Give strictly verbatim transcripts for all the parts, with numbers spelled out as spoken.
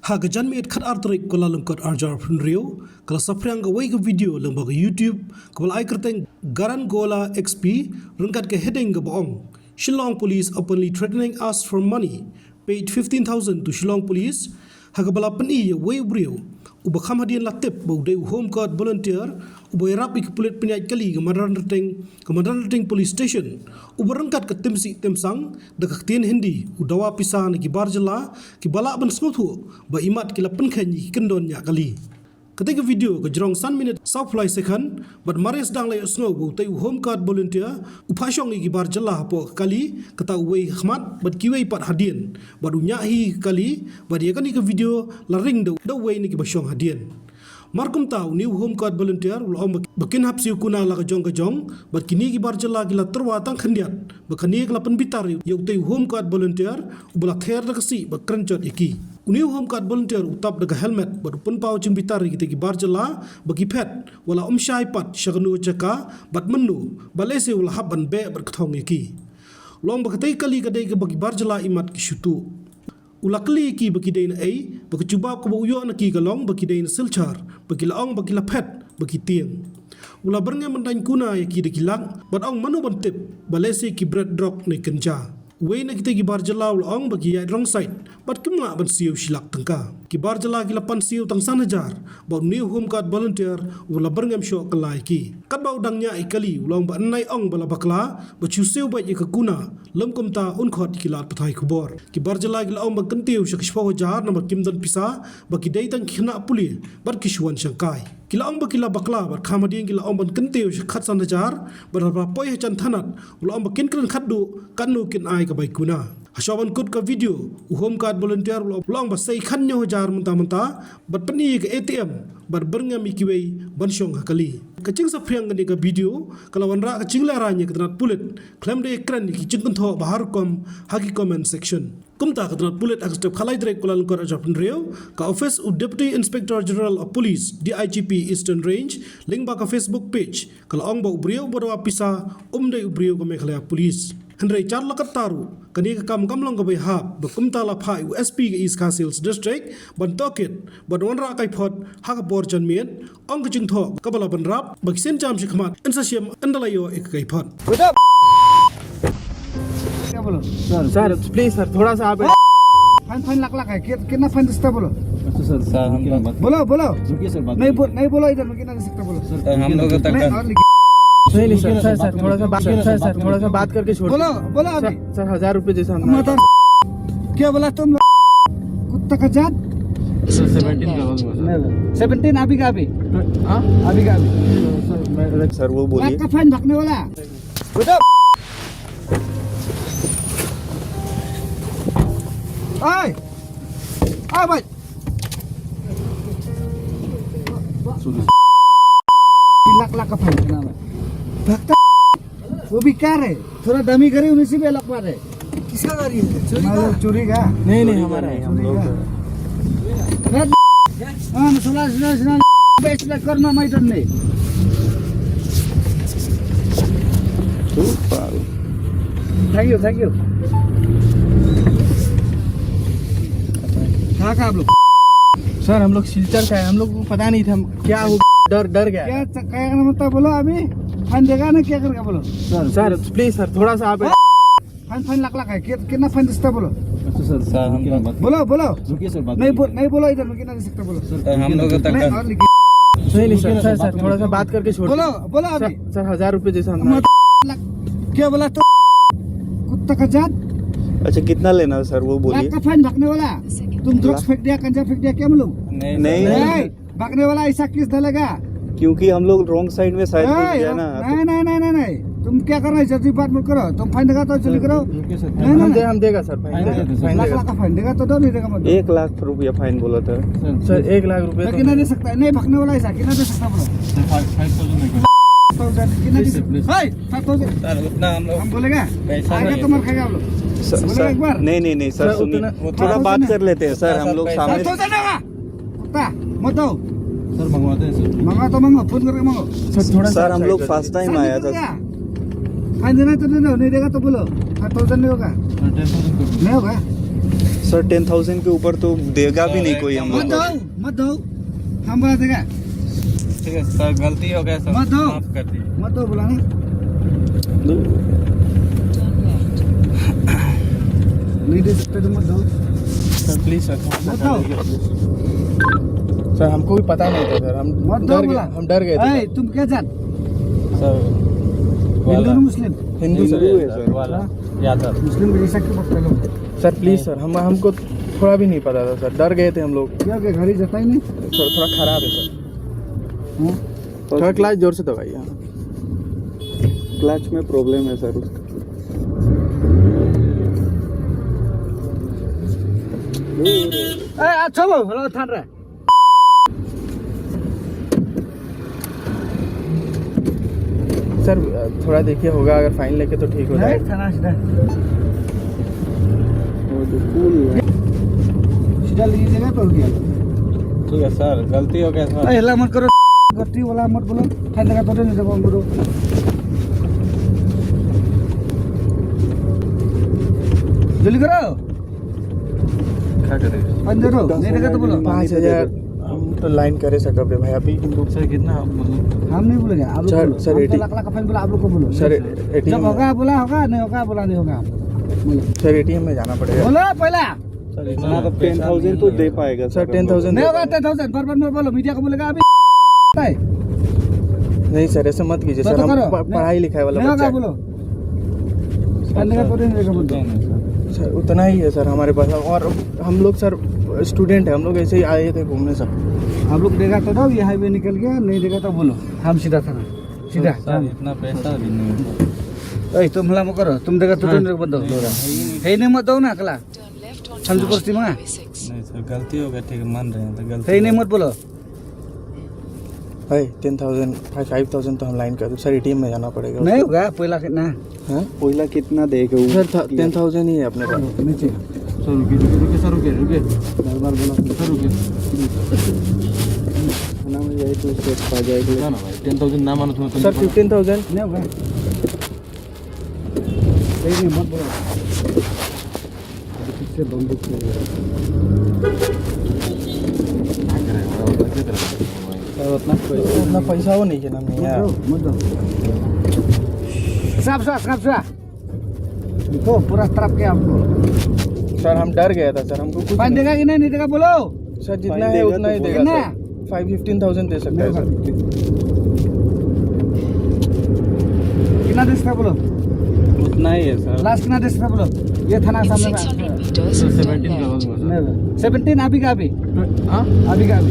Ha ka janmiet khatar tarik Kyllalyngkot arhajar arphew hynriew, ka la saphriang kawei ka video lyngba ka YouTube, kaba la ai kyrteng Garangola X P, ryngkat ka heading kaba ong, "Shillong Police openly threatening us for money, paid fifteen thousand to Shillong Police," ha kaba la pyni ïa uwei u briew uba kham hadien la tip ba u dei u Home Guard volunteer, uba ïarap ïa ki pulit pynïaid kali ka Madanrting, ka Madanrting Police Station, uba ryngkat ka timsih timsang da ka ktien Hindi, u dawa pisa na ki bar jylla kiba lah ban sngewthuh ba imat ki la pynkheiñ ïa ki kyndon ñiah kali. Katei ka video ka jrong san minit sawphew lai second, bad mar ïa sdang la ïohsngew ba utei u Home Guard volunteer u phah shong ïa ki bar jylla hapoh ka kali, kata uwei ha khmat bad kiwei pat hadien, bad u ñiah hi ka kali, bad ïa kane ka video la ring da, da uwei na kiba shong hadien. Mar kumta une u Home Guard volunteer u la ong ba, ba kin hap siew kuna la ka jong ka jong, bad kine ki bar jylla ki la tyrwa tang khyndiat, ba kane ka la pynbitar ïa utei u Home Guard volunteer uba la ther da ka sih bad kren jot ïa ki. Une u Home Guard volunteer u tap da ka helmet bad u pynpaw jingbitar ïa kitei ki bar jylla ba ki phet, wat la ym shai pat sha kano ka jaka bad mynno, bad lehse u la hap ban beh bad kthong ïa ki. U la ong ba katei ka kali ka dei kaba ki bar jylla imat ki shu tuh. U la kylli ïa ki ba ki dei na ei, bad ka jubab kaba u ïoh na ki ka long ba ki dei na Silchar, bad ki la ong ba ki la phet, ba ki tieng. U la byrngem ban daiñ kuna ïa ki da ki lak, bad ong mano ban tip ba lehse ki bret drok ne kynja. Uwei na kitei ki bar jylla u la ong ba ki ïaid wrong side, bad kim lah ban siew shi lak tyngka. Ki bar jylla ki la pan siew tang san hajar, bad une u Home Guard volunteer u la byrngem shoh kylla ïa ki. Katba u dang ñiah ïa ka kali u la ong ba yn ai ong ba la bakla, bad shu siew beit ïa ka kuna, lym kumta un khot ïa ki lad pathai khubor. Ki bar jylla ki la ong ba kyntiew sha ka shiphew hajar namar kim don pisa, ba ki dei tang ki khynnah pule bad ki shu wan shangkai. Ki la ong ba ki la bakla bad kham hadien ki la ong ban kyntiew sha khatsan hajar, bad haba poi ha jan thanat u la ong ba kin kren khatduh katno kin ai ka bai kuna. Hashuwa ban kut ka video, u Home Guard volunteer u la, u la ong ba sei khathynñiew hajar mynta mynta, bad pyni ïa ka A T M, bad byrngem ïa kiwei ban shong ha kali. Ka jingsaphriang kane ka video ka la wanrah ka jinglehrain ïa ka tnat pulit khlem da ïakren ïa ki jingkynthoh ba har rukom ha ki comment section. Kumta ka tnat pulit ha ka step khatlai tarik Kyllalyngkot arhajar arphew hynriew, ka office u Deputy Inspector General of Police, D I G P Eastern Range, lyngba ka Facebook page, ka la ong ba u briew uba dawa pisa um dei u briew ka Meghalaya Police. Hynrei jar la katta ruh, kane ka kam kam long kaba ïahap, ba kumta la phah ïa u S P ka East Khasi Hills District ban tohkit, ban wanrah kaiphod ha ka por janmiet, ong ka jingthoh kaba la bynrap ba ki sienjam shi khmat yn sa shim ynda la ïoh ïa ka kaiphod. क्या बोलो? सर, सर, प्लीज सर, थोड़ा सा आप फाइन, फाइन लाख लाख है। कि-, कितना फाइन दे सकता है बोलो? अच्छा सर, सर, हम बोलो, बोलो। रुकिए सर, बात नहीं करिए। बो-, नहीं बोलो इधर में, कितना दे सकता है बोलो? सर, हम लोग का नहीं, तनखा और लिखिए। नहीं, नहीं सर, सर, सर, थोड़ा सा बात, सर, सर, थोड़ा सा बात करके छोड़। बोलो, बोलो अभी। सर, सर, हजार रुपए जैसा हम मदर, क्या बोला तुम? कुत्ता का जात। सर, सेवनटीन का हुआ, सर। सेवनटीन अभी का अभी। हाँ? अभी का अभी। सर, वो बोलिए। लाख का फाइन भगने वाला। ओए, ओए भाई। लाख लाख का फाइन भरना है। भगता, वो भी कार है, थोड़ा दामी गाड़ी, उन्हीं से भी अलग बात है। किसका गाड़ी है? चोरी का? चोरी का? नहीं, नहीं, हमारा है। चोरी का? हाँ, सुना, सुना, सुना, बेच ले, करना, मैं डर नहीं। थैंक यू, थैंक यू। कहाँ का आप लोग? सर, हम लोग सिलचर का है, हम लोग को पता नहीं था क्या हो, डर, डर गया। क्या च-, क्या करना पड़ता है बोलो अभी? फाइन देगा ना, क्या करेगा बोलो? सर, प्लीज सर, थोड़ा सा आप फाइन, फाइन लाख लाख है। कि-, कितना फाइन दे सकता है बोलो? अच्छा सर, सर, हम रुकिए ना, बात बोलो, बोलो। रुकिए सर, बात नहीं करिए। बो-, नहीं बोलो इधर में, कितना दे सकता है बोलो? सर, हम लोग नहीं, तनखा और लिखिए। नहीं, नहीं सर, रुकिए ना सर, सर, बात सर, थोड़ा सा करिए। बात करके छोड़ दो। बोलो, बोलो अभी। सर, सर, हजार रुपए जैसा हम मत-, क्या बोला तुम? कुत्ता का जात। अच्छा, कितना लेना है सर, वो बोलिए। लाख का फाइन भगने वाला। तुम ड्रग्स लाख? फेंक दिया, गांजा फेंक दिया, क्या मालूम? नहीं, नहीं। नहीं। भागने वाला ऐसा केस डालेगा। क्योंकि हम लोग रॉन्ग साइड में शायद घुस गया ना। नहीं, नहीं, नहीं, नहीं, नहीं। तुम क्या कर रहे हो? जल्दी बात मत करो। तुम फाइन देगा तो जल्दी करो। रुकिए सर। नहीं, नहीं, हम दे-, नहीं। हम देगा सर, फाइन फाइन देगा, देगा। फाइन लाख, देगा। लाख का फाइन देगा तो दो, नहीं देगा मत। एक लाख रुपया फाइन बोला था। सर, सर, एक लाख रुपया तो तो कितना नहीं। दे सकता है? नहीं, भागने वाला ऐसा कितना दे सकता है बोलो? सर, फाइव, फाइव थाउजेंड देगा। थाउजेंड, कितना दे प्लीज सर, सकता है? प्लीज। हाय, फाइव थाउजेंड। सर, उतना हम लोग हम बोलेगा? पैसा आगे नहीं तो है। मार खाएगा आप लोग। सर, बोलेगा सर, एक बार? नहीं, नहीं, नहीं, सर, सर, सुनिए। उतना थोड़ा बात कर लेते हैं, सर, हम लोग सामने फाइव थाउजेंड होगा। कुत्ता, मत दो। सर, मंगवाते हैं, सर। मंगा तो मंगो, फोन करके मंगो। सर, थोड़ा सा सर, हम लोग फर्स्ट टाइम आया था। फाइन देना है तो दे दो, नहीं देगा तो बोलो। फाइव थाउजेंड नहीं होगा। सर, टेन थाउजेंड कर दो। नहीं होगा। सर, टेन थाउजेंड के ऊपर तो देगा भी नहीं कोई हम लोग को। मत दो, मत दो। हम बोला देगा। ठीक है सर, गलती हो गया सर, मत दो। माफ कर दीजिए। मत दो बोला ना। नहीं दे सकते तो मत दो। सर, प्लीज सर, मत दो। सर, हमको भी पता नहीं था सर, हम मत दो डर गए, बोला। हम डर गए थे। ए, तुम क्या जात? सर, हिंदू वाला। मुस्लिम? हिंदू सर। हिंदू है सर। वाला। हाँ? यादव। मुस्लिम के जैसा क्यों बात कर रहे हो? सर, प्लीज सर, हम, हमको थोड़ा भी नहीं पता था सर, डर गए थे हम लोग। क्या हो गया, गाड़ी जाता ही नहीं? सर, थोड़ा खराब है सर। हाँ? थोड़ा क्लच जोर से दबाइए। हाँ। क्लच में प्रॉब्लम है सर। ए, अच्छा वो, हेलो, थान रहा है। सर, थोड़ा देखिए, होगा अगर फाइन लेके तो ठीक हो जाए। नहीं, थाना सीधा। वो जो पुल है। सीधा लीजिएगा तो हो गया। ठीक है सर, गलती हो गया सर। ए, हिला मत करो, गलती वाला मत बोलो। फाइन लगा तो नहीं देबो हमको। जल्दी करो। क्या करें? फाइन दे दो, नहीं देगा तो बोलो। पाँच हजार। हम तो लाइन करे सकब रे भाई, अभी तुम लोग। सर, कितना, मतलब? हम नहीं बोलेंगे, आप लोग सर, बोलो। सर, हम तो एटी लाख लाख का फाइन बोला, आप लोग को बोलो। सर, एटीएम जब में। होगा बोला होगा, नहीं होगा बोला नहीं होगा। बोलो। सर, एटीएम में जाना पड़ेगा। बोलो पहला। सर, इतना तो टेन थाउजेंड तो दे पाएगा सर, सर, हम लोग। टेन थाउजेंड नहीं होगा, टेन थाउजेंड, बार बार मत बोलो, मीडिया को बोलेगा अभी। नहीं सर, ऐसा मत कीजिए तो सर, तो हम करो। प-, नहीं। पढ़ाई लिखाई वाला नहीं होगा, बच्चा है। बोलो। फाइन देगा तो नहीं देगा, बोलो। सर, उतना ही है सर हमारे पास, और हम लोग सर स्टूडेंट है, हम लोग ऐसे ही आए थे घूमने सर। आप लोग देगा तो दो, ये हाईवे निकल गया, नहीं देगा तो बोलो, हम सीधा थाना, सीधा। सर, इतना पैसा भी नहीं है। ए, तुम हल्ला मत करो, तुम देगा तो हाँ। तुम देगा, मत दो। नहीं, नहीं, नहीं। है ही नहीं, मत दो ना, अगला। हम जबरदस्ती मांगा। नहीं सर, गलती हो गया, ठीक है, मान रहे हैं, तो गलती है ही नहीं, हो गया। मत बोलो। भाई, टेन थाउजेंड, फाइव थाउजेंड तो हम लाइन कर दो सर, एटीएम में जाना पड़ेगा। नहीं होगा, पहला कितना? हाँ? पहला कितना देगा वो? सर, था, टेन थाउजेंड ही है अपने पास। नीचे। सर, रुकिए, रुकिए, रुकिए, सर, रुकिए, रुकिए। बार बार बोला। सर, रुकिए। खाना में जाए तो उससे खा जाएगा। ना, ना भाई, टेन थाउजेंड ना मानो तुम्हें तो सर, नहीं मानो। फिफ्टीन थाउजेंड। नहीं होगा। नहीं, नहीं, मत बोलो। अभी किससे बंदूक से? सर, उतना पैसा, उतना पैसा हो नहीं के नाम नहीं है। मत दो, मत दो। साफ, साफ, साफ, साफ। देखो, पूरा तरफ के आपको। सर, हम डर गया था सर, हमको कुछ फाइन नहीं। देगा कि नहीं, नहीं देगा, बोलो। सर, जितना फाइन है, देगा उतना तो ही बोलो। देगा, कितना? सर। फाइव, फिफ्टीन थाउजेंड दे सकता है, नहीं सर। होगा। कितना दे सकता है, बोलो। उतना ही है, सर। लास्ट कितना दे सकता है, बोलो। ये थाना सामने का। सर, सेवनटीन का होगा, सर। नहीं होगा। सेवनटीन अभी का अभी। हाँ? अभी का अभी।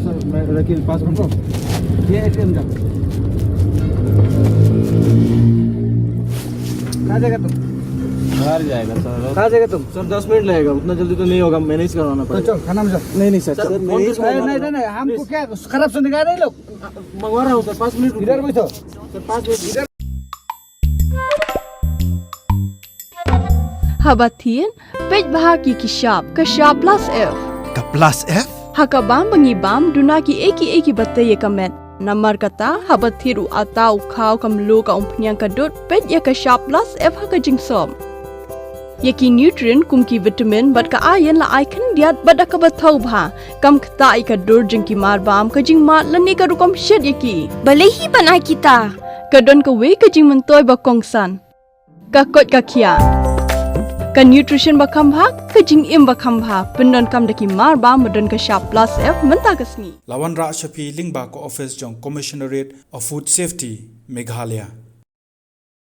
सर, मैं रखिए, पास रखो। ये एटीएम का। कहाँ जाएगा तुम? बाहर जाएगा, सर। कहाँ जाएगा तुम? सर, दस मिनट लगेगा, उतना जल्दी तो नहीं होगा, मैनेज करवाना तो पड़ेगा। चल, खाना में जा। नहीं, नहीं, सर, सर, चल। फोन नहीं, करके नहीं, नहीं, नहीं, हमको प्लीज। क्या खराब समझेगा नहीं लोग? मंगवा रहा हूँ, सर, पाँच मिनट रुकिए। इधर बैठो। सर, पाँच मिनट। इधर। Haba thied, peit bha ki ki shap, ka shap plus F. Ka plus F? Ha ka bam ba ngi bam, duna kiei kiei kiba tei ïa ka met. Namar kata, haba thied u atta u khaw ka mluh ka umphniang ka dud, peit ïa ka shap plus F ha ka jingsop. Ïa ki nutrient kum ki vitamin bad ka iron la ai khyndiat bad da kaba thaw bha. Kam ktah ïa ka dur jong ki mar bam, ka jingmad lane ka rukom shet ïa ki. Balei hi ban ai kita? Ka don kawei ka jingmyntoi ba kongsan. Ka koit ka khiah. Ka nutrition ba kham bha, ka jingim ba kham bha. Pyndonkam da ki mar bam ba don ka shap plus F mynta ka sngi. La wanrah sha phi lyngba ka office jong Commissionerate of Food Safety, Meghalaya.